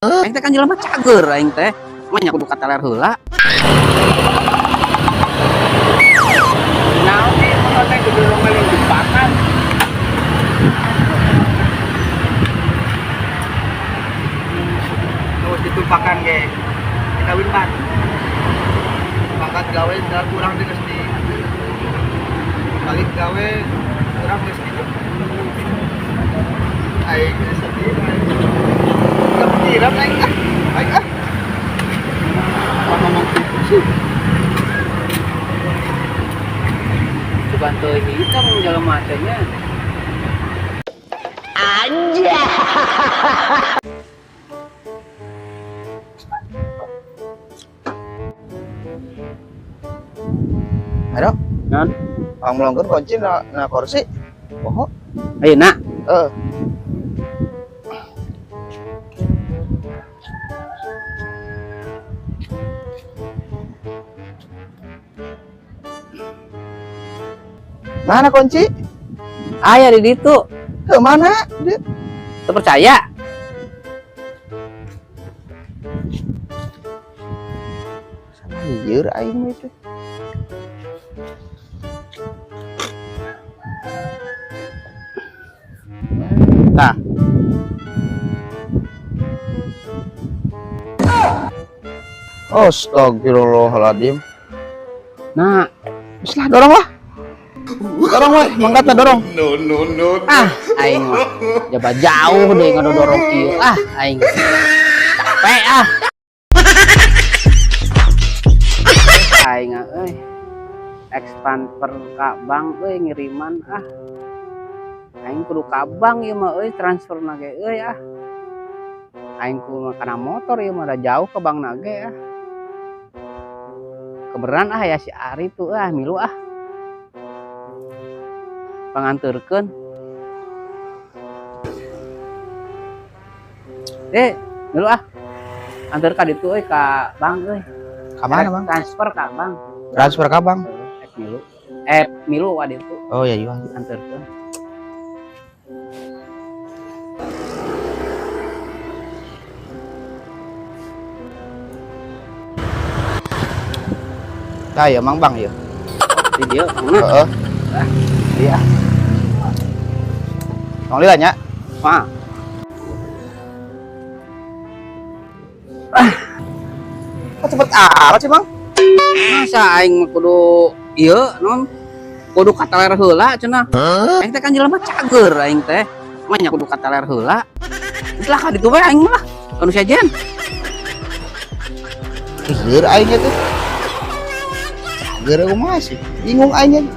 Aing teh kan jelema cager aing teh. Mah kudu kataler heula. Naon sih motor teh didorong maling jebakan. Terus ditumpakan ge. Kawin ban. Pangkat gawe dan kurang di geus di balik gawe kurang geus di aing geus sedih aing kepikiran aing ah aing ah apa ngomong gitu sih. Coba teu hitam jelema teh nya. Ayo, Non, ang melongkeun kunci na kursi. Poho. Ayeuna Eh, mana kunci? Aya di ditu. Ke mana? Dia. Teu percaya? Salah lieur aing itu. Tah. Astagfirullahaladzim. Nah, Wis lah, dorong lah. Dorong we, mangkatna dorong. No, no, no. Ah aing mah jaba jauh deh ngadodorong kieu. Ah, aing. Capek ah. Aing ah euy. Transfer ka bank euy ngiriman ah. Aing kudu ka bank ieu mah euy transferna ge euy ah. Aing kudu kana motor ieu mah da jauh ke bank na ge ah. Kebeneran ah ya si Ari tuh ah milu ah. Panganterkeun. Eh, milu ah. Anter ka ditu euy ka bank euy. Ka mana, Bang? Transfer ka bank. Transfer ka bank. Eh milu. Milu wa ditu Oh iya iya. anterkeun. Tah ya Mang Bang ya. Di dieu mangna. Heeh. Iya. Tong lila nya. Mah. Kok cepet amat sih, Bang? Masa aing mah kudu ieu non kudu kataler heula cenah. Aing teh kan jelema cager aing teh. Mah nya kudu kataler heula. Geus lah ka ditu we aing mah. Kanu sejen. Lieur aing teh. Cager aku masih. Bingung aing.